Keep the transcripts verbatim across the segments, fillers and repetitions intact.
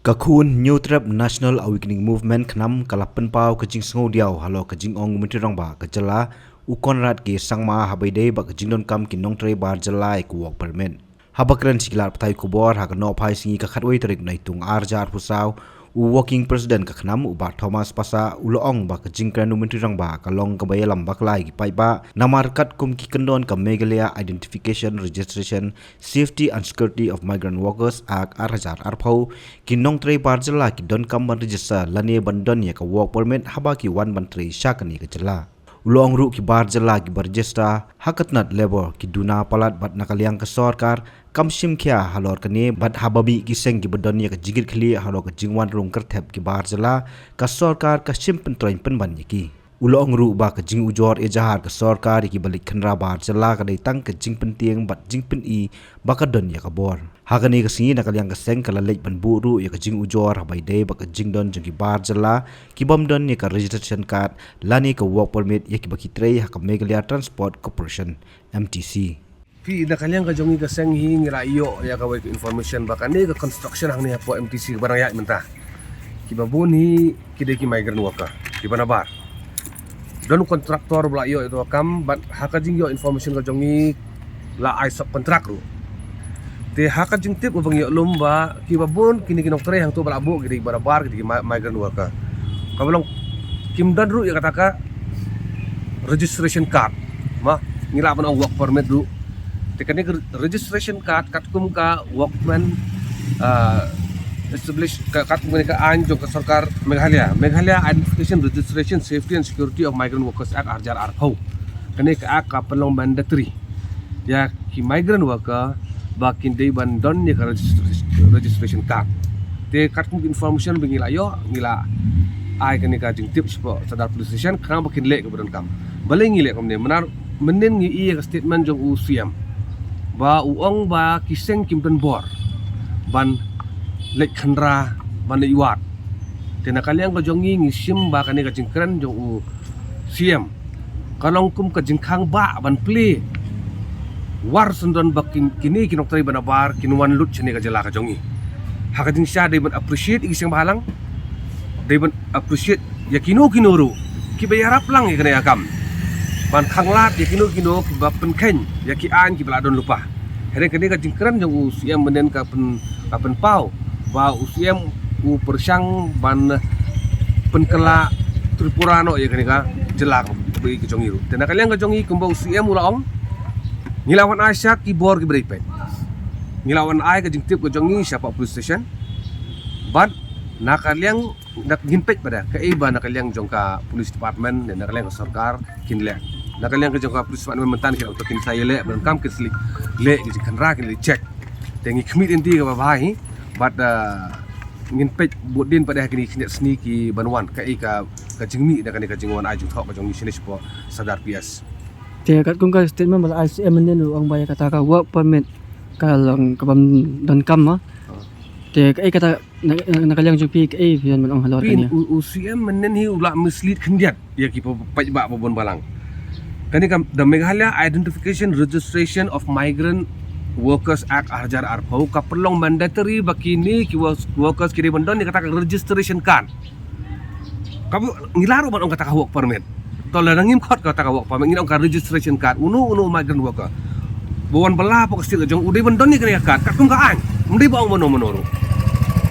Ka khun Hynñiewtrep National Awakening Movement, KHNAM, ka la pynpaw ka jingsngewdiaw halor ka jingong u Myntri Rangbah ka jylla, u Conrad K Sangma, haba ïadei bad ka jingdonkam ki nongtrei bar jylla ïa ka work permit. Haba kren sha ki lad pathai khubor ha ka nohphai sngi ka khatwei tarik Naitung arhajar arphew saw, u Working President ka KHNAM, u Bah Thomas Passah, u la ong ba ka jingkren u Myntri Rangbah ka long kaba ïalam bakla ïa ki paidbah, namar katkum ki kyndon ka Meghalaya Identification, Registration, Safety and Security of Migrant Workers Act arhajar arphew, ki nongtrei bar jylla ki donkam ban register lane ban don ïa ka work permit haba ki wan ban trei sha kane ka jylla. U la ong ruh ki bar jylla kiba register ha ka tnat labour ki duna palat, bad na ka liang ka sorkar kam shim khia halor kane, bad haba mih ki seng kiba don ïa ka jingkitkhlieh halor ka jingwan rung kyrthep ki bar jylla, ka sorkar ka shim pyntroiñ pynban ïa ki. U la ong ruh ba ka jingujor ejahar ka sorkar ïa kiba leit khynra bar jylla ka dei tang ka jingpyntieng bad jingpyni ba ka don ïa ka bor. Ha kane ka sngi, na ka liang ka seng ka la leit ban buh ruh ïa ka jingujor haba ïadei bad ka jingdon jong ki bar jylla ki bym don ïa ka registration card lane ka work permit ïa kiba ki trei ha ka Meghalaya Transport Corporation, M T C. Phi, na ka liang ka jong ngi ka seng hi, ngi la ïoh ïa kawei ka information ba kane ka construction hangne hapoh M T C kaba nang ïaid mynta, kiba bun hi ki dei ki migrant worker kiba na bar. Don contractor ba la ïoh ïa ka kam, bad ha ka jingïoh information ka jong ngi la ai sub contract ruh. Te ha ka jingtip ba ngi ïoh lum ba kiba bun kine ki nongtrei hangto ba la buh ki dei kiba na bar, ki dei ki mi-, migrant worker. Kaba long kim don ruh ïa kata ka registration card, ma, ngi lah ban ong work permit ruh. Te kane ka registration card katkum ka workman, ah, establish ka, katkum kane ka aiñ jong ka sorkar Meghalaya, Meghalaya Identification, Registration, Safety and Security of Migrant Workers Act arhajar arphew. Kane ka act ka pynlong mandatory ïa ki migrant worker ba kin dei ban don ïa ka registration, registration card. Te katkum ki information ba ngi la ïoh, ngi la ai kane ka jingtip shapoh Sadar Police Station khnang ba kin leh kaba donkam. Balei ngi leh kumne? Namar mynnin ngi ïohi ïa ka statement jong u C M ba u ong ba ki seng kim don bor ban leit khynra, ban leit wad. Te na ka liang ka jong ngi, ngi shim ba kane ka jingkren jong u C M ka long kum ka jingkhang ba ban plie war syndon ba kin, kine ki nongtrei ba na bar kin wan lut shane ka jylla ka jong ngi. Ha ka jingshisha dei ban appreciate ïa ki seng bhalang, dei ban appreciate ïa kino kino ruh kiba ïarap lang ïa kane ka kam ban khanglad ïa kino kino kiba pynkheiñ ïa ki aiñ kiba la don lypa. Hynrei kane ka jingkren jong u C M mynnin ka pyn, ka pynpaw ba u C M u pyrshang ban pynkylla Tripura noh ïa kane ka jylla kaba ïeit ka jong ngi ruh. Te na ka liang ka jong ngi, kumba u C M u la ong, ngi la wan ai sha ki bor kiba dei peit. Ngi la wan ai ka jingtip ka jong ngi shapoh police station. Bad na ka liang, na, ngin peit pat da kaei ba na ka liang jong ka police department ne na ka liang ka sorkar kin leh. Na ka liang ka jong ka police department mynta ki ong to kin sa ïaleh, bad kam kin sa leit leh ki jingkhynra, kin leit check. Te ngi khmih lynti kaba bha hi, bad, ah, ngin peit bud dien pat da ha kine ki khyndiat sngi kiban wan kaei ka, ka jingmih da kane ka jingwan ai jingthoh ka jong ngi shane shapoh Sadar P S. Te katkum ka statement ba la ai C M mynnin, u ong ba ïa kata ka work permit ka long kabym donkam, ma. Oh. Te kaei kata, na, na, na ka liang jong phi kaei phi ban ong halor kane? Phi, u, u C M mynnin hi u la mislead khyndiat ïa ki pa, paidbah ba bun balang. Kane ka, the Meghalaya Identification Registration of Migrant Workers Act arhajar arphew ka pynlong mandatory ba kine ki wo-, workers ki dei ban don ïa kata ka registration card. Kaba ngi lah ruh ban ong kata ka work permit. To lada ngim khot kata ka work permit, ngin ong ka registration card. Uno uno migrant worker ba wan bylla hapoh ka state ka jong u dei ban don ïa kane ka card katkum ka aiñ. Ym dei ba ong mano mano ruh.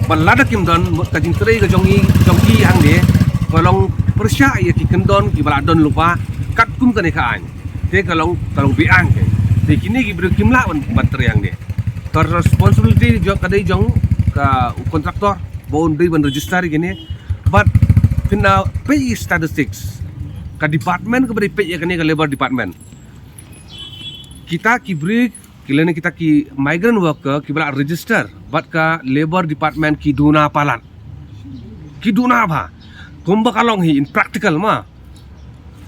Bad lada kim don, mut ka jingtrei ka jong ngi, jong ki hangne ka long pyrshah ïa ki kyndon kiba la don lypa katkum kane ka aiñ. Te ka long, ka long be-aiñ te. Te kine ki briew kim lah ban, ban trei hangne. Ka responsibility jong, ka dei jong ka, u contractor ba un dei ban register ïa kine. Bad phin da peit ïa ki statistics, ka department kaba dei peit ïa kane ka Labour Department, kita ki briew ki lane kita ki migrant worker kiba la register bad ka Labour Department ki duna palat. Ki duna bha. Kumba ka long hi in practical, ma.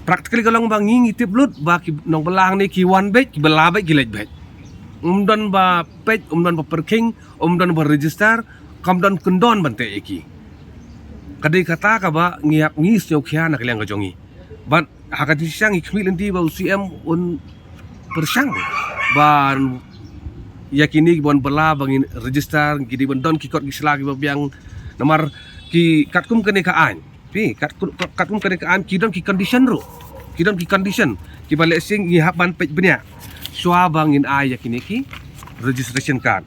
Practically ka long ba ngi ngi tip lut ba ki nongbylla hangne ki wan beit, ki bylla beit, ki leit beit. Ym don ba peit, ym don ba pyrkhing, ym don ba register, kam don kyndon ban teh ïa ki. Ka dei kata kaba ngi ïap ngi sngewkhia na ka liang ka jong ngi. Bad ha ka jingshisha ngi khmih lynti ba u C M un pyrshang ba ïa kine kiba wan bylla ba ngin register, ki dei ban don ki kot ki sla kiba biang, Namar ki katkum kane ka aiñ, phi, katkum, katkum kane ka aiñ ki don ki condition ruh. Ki don ki condition kiba lehse ngi hap ban peit bniah shuwa ba ngin ai ïa kine ki registration card.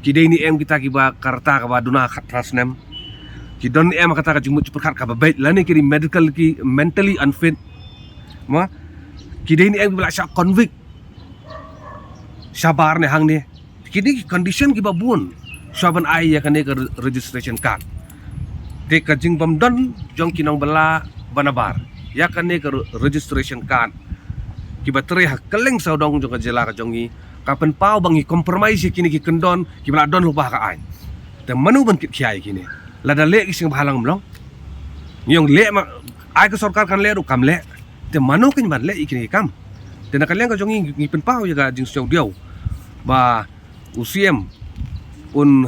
Ki dei ne em kita kiba ka rta kaba duna khatphra snem? Ki don ne em kata ka jingmut jingpyrkhat kaba beit, lane ki dei medical, ki mentally unfit? Mo, ki dei ne em kiba la shah convict shabar ne hangne? Ki dei ki condition kiba bun shuwa ban ai ïa kane ka re-, registration card. Te ka jingbym don jong ki nongbylla ba nabar ïa kane ka re-, registration card kiba trei ha kylleng sawdong jong ka jylla ka jong ngi ka pynpaw ba ngi compromise ïa kine ki kyndon kiba la don lypa ha ka aiñ. Te mano ban kit khia ïa kine? Lada leh ki seng bhalang mlong, ngi ong leh ma, ai ka sorkar kan leh ruh kam leh. Te mano kan ban leh ïa kine ki kam? Te na ka liang ka jong ngi ngi pynpaw ïa ka jingsngewdiaw ba u C M un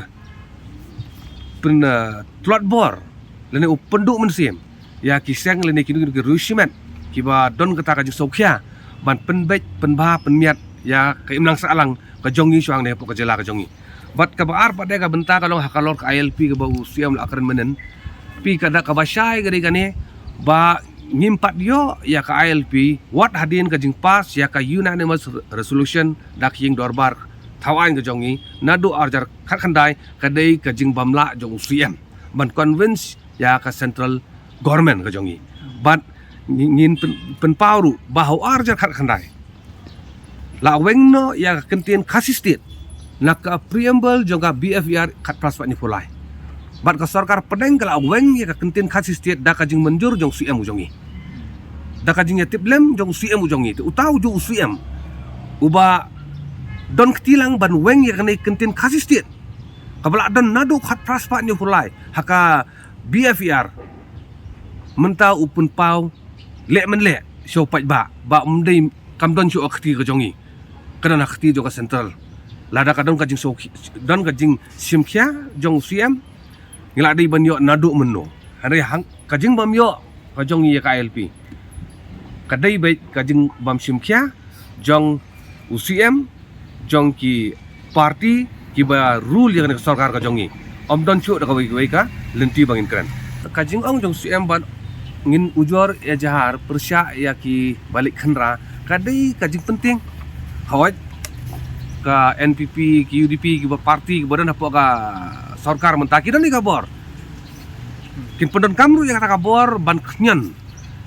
pyn, uh, tlot bor lane u pynduh mynsiem ïa ki seng lane kino kino ki riewshimet kiba don kata ka jingsngewkhia ban pynbeit, pynbha, pynmiat ïa ka imlang sahlang ka jong ngi shuwa hangne hapoh ka jylla ka jong ngi. Bad kaba ar pat de ka bynta ka long ha ka lor ka I L P kaba u C M la kren mynnin. Phi, ka da kaba shai ka dei kane ba ngim pat ïoh ïa ka I L P wat hadien ka jingpass ïa ka unanimous re-, resolution da ka ïing dorbar thaw aiñ ka jong ngi naduh ar hajar khatkhyndai, ka dei ka jingbym lah jong u C M ban convince ïa ka central government ka jong ngi. Bad ngi-, ngin pyn-, pynpaw ruh ba ha u ar hajar khatkhyndai la weng noh ïa ka kyntien Khasi State na ka preamble jong ka B F E R khatphra spah hynñiewphew lai. Bad ka sorkar pdeng ka la weng ïa ka kyntien Khasi State da ka jingmynjur jong u C M u jong ngi, da ka jingïatiplem jong u C M u jong ngi. Te uta u jong u C M uba don kti lang ban weng ïa kane ka kyntien Khasi State kaba la don naduh khatphra spah hynñiewphew lai ha ka B F E R, mynta u pynpaw leh men leh sha u paidbah ba ym dei, kam don shuh ha ka kti ka jong ngi, ka don ha ka kti jong ka central. Lada ka don ka jingsngewkhia, don ka jingshimkhia jong u C M, ngi la dei ban ïoh naduh mynno? Hynrei hang ka jingbym ïoh ka jong ngi ïa ka I L P ka dei beit ka jingbym shimkhia jong u C M, jong ki party kiba rule ïa kane ka sorkar ka jong ngi. Ym don shuh da kawei kawei ka lynti ba ngin kren. Ka jingong jong u C M ban ngin ujor ejahar pyrshah ïa kiba leit khynra ka dei ka jingpyntieng. Hooid, ka N P P, ki U D P, kiba party kiba don hapoh ka sorkar mynta ki don ïa ka bor, kin pyndonkam ruh ïa kata ka bor ban khñiot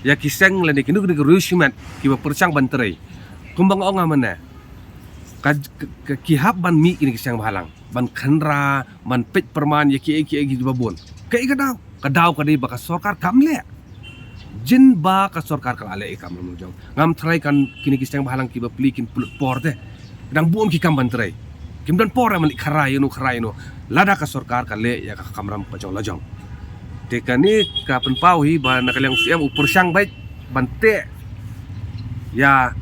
ïa ki seng lane kino kino ki riewshimet kiba pyrshang ban trei. Kumba nga ong mynne, ka, ka, ka, ki hap ban mih kine ki seng bhalang ban khynra, ban peit pyrman ïa kiei kiei kiba bun. Kaei ka daw? Ka daw ka dei ba ka sorkar kam leh. Jin ba ka sorkar ka la leh ïa ka kam lajong, ngam tharai kan kine ki seng bhalang kiba plie kin pynlut por te. Dang bun ki kam ban trei, kim don por ban leit khynra ïano khynra ïano lada ka sorkar ka leh ïa ka kamram ka jong lajong. Te kane ka pynpaw hi ba na ka liang u C M u pyrshang beit ban teh ïa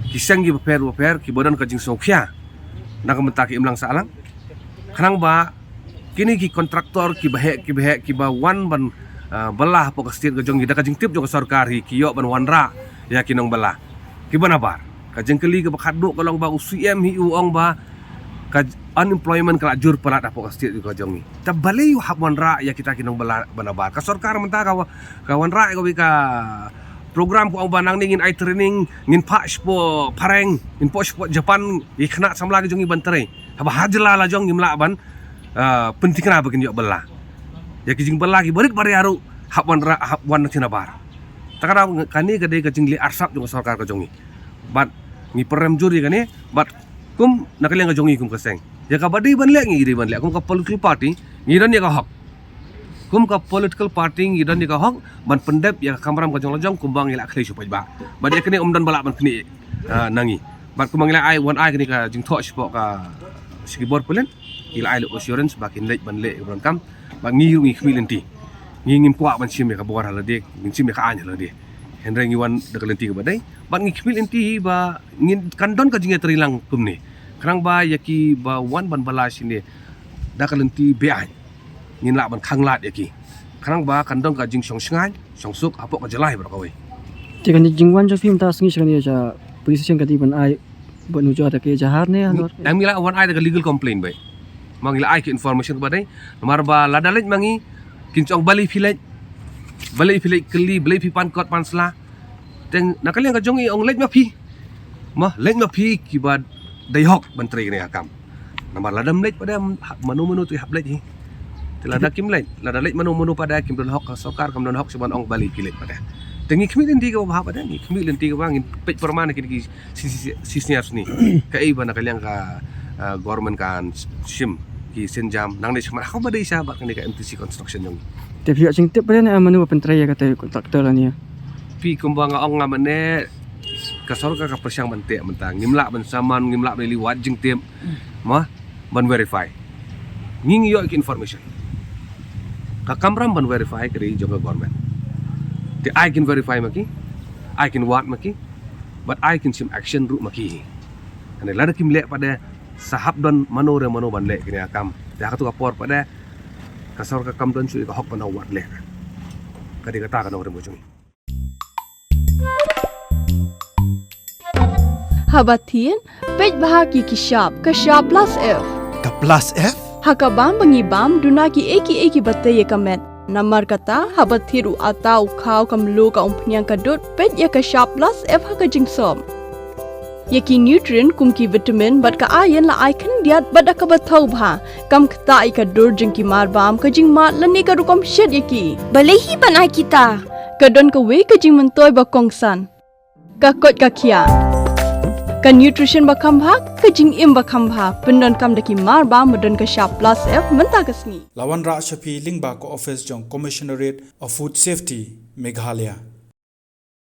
ki seng kiba pher bapher kiba don ka jingsngewkhia na ka bynta ka imlang sahlang. Khnang ba kine ki kontraktor kiba heh kiba heh kiba wan ban, ah, bylla hapoh ka state ka jong ngi da ka jingtip jong ka sorkar hi, ki ïoh ban wanrah ïa ki nongbylla kiba nabar. Ka jingkylli kaba khatduh ka long ba u C M hi u ong ba ka j-, unemployment ka la jur palat hapoh ka state ka jong ngi. Te balei u hap wanrah ïa kita ki nongbylla ba nabar? Ka sorkar mynta ka wa-, ka wanrah ïa kawei ka program, ka ong ba nangne ngin ai training, ngin phah shapoh phareng, ngin phah shapoh Japan ïa ki khynnah samla ki jong ngi ban trei. Haba ha jylla lajong ngim lah ban, ah, pynthikna ba kin ïoh bylla. Ïa ki jingbylla kiba rit ba ria ruh hap wanrah, hap wan na ki nabar. Ta ka daw kane ka dei ka jingleh arsap jong ka sorkar ka jong ngi. Bad ngi pyrem jur ïa kane, bad kum na ka liang ka jong ngi kum ka seng, ïa kaba dei ban leh ngi dei ban leh. Kum ka political party ngi don ïa ka hok. Kum ka political party ngi don ïa ka hok ban pyndep ïa ka kamram ka jong lajong kumba ngi la khlei shu paidbah. Bad ïa kane ym don ba lah ban knieh, ah, na ngi. Bad kumba ngi la ai, wan ai kane ka jingthoh shapoh ka, sha ki bor pulit, ngi la ai lut assurance ba kin leit ban leh ïa ka bor kam. Bad ngi ruh ngi khmih lynti. Ngi ngim kwah ban shim ïa ka bor ha lade, ngin shim ïa ka aiñ ha lade. Hynrei ngi wan da ka lynti kaba dei. Bad ngi khmih lynti hi ba ngin kan don ka jingïatreilang kumne, khnang ba ïa kiba wan ban bylla shane da ka lynti be-aiñ ngin lah ban khanglad ïa ki, khnang ba kan don ka jingshong shngaiñ shong suk hapoh ka jylla hi baroh kawei. Te kane ka jingwan jong phi mynta ka sngi sha kane ka police station ka dei ban ai ban ujor da ka ejahar ne halor? Em, ngi lah wan ai da ka legal complaint beit. Ma ngi la ai ki information kaba dei. Namar ba lada leit ma ngi, kin ong balei phi leit, balei phi leit kylli, balei phi pan kot pan sla. Te na ka liang ka jong ngi ong leit ma phi. Ma leit ma phi kiba dei hok ban trei kane ka kam. Namar lada ym leit pat de, mano mano te hap leit hi. Te lada kim leit, lada leit mano mano pat de kim don hok, ka sorkar kam don hok shuh ban ong balei phi leit pat de. Te ngi khmih lynti kaba bha pat de, ngi khmih lynti kaba ngin peit pyrman kine ki shi, shi, shi snier sni. Kaei ba na ka liang ka, ah, government kan shim ki sienjam nangne shakhmat ha kaba dei sha bad kane ka M T C construction jong ngi. Te phi ïoh jingtip pat de ne mano ba pyntrei ïa kata ka contractor lane ïa? Phi, kumba nga ong nga mynne, ka sorkar ka pyrshang ban teh mynta, ngim lah ban saman, ngim lah ban ïa leit wad jingtip. Ma, ban verify. Ngi ngi ïoh ki information. Ka kamram ban verify ka dei jong ka government. Te ai kin verify ma ki, ai kin wad ma ki, bad ai kin shim action ruh ma ki. Hynrei lada kim leh pat de, sa hap don mano re mano ban leh kane ka kam. Te ha kato ka por pat de, ka sorkar kam don shuh ka hok ban wad leh. Ka dei kata ka nongrim ka jong ngi. Haba thied, peit bha ki ki shap, ka shap plus F. Ka plus F? Ha ka bam ba ngi bam, duna kiei kiei kiba tei ïa ka met. Namar kata, haba thied u atta, u khaw, ka mluh, ka umphniang, ka dud, peit ïa ka shap plus F ha ka jingsop. Ïa ki nutrient kum ki vitamin bad ka iron la ai khyndiat bad da kaba thaw bha. Kam ktah ïa ka dur jong ki mar bam, ka jingmad lane ka rukom shet ïa ki. Balei hi ban ai kita? Ka don kawei ka jingmyntoi ba kongsan. Ka koit ka khiah. Ka nutrition ba kham bha, ka jingim ba kham bha. Pyndonkam da ki mar bam ba don ka shap plus F mynta ka sngi. La wanrah sha phi lyngba ka office jong Commissionerate of Food Safety, Meghalaya.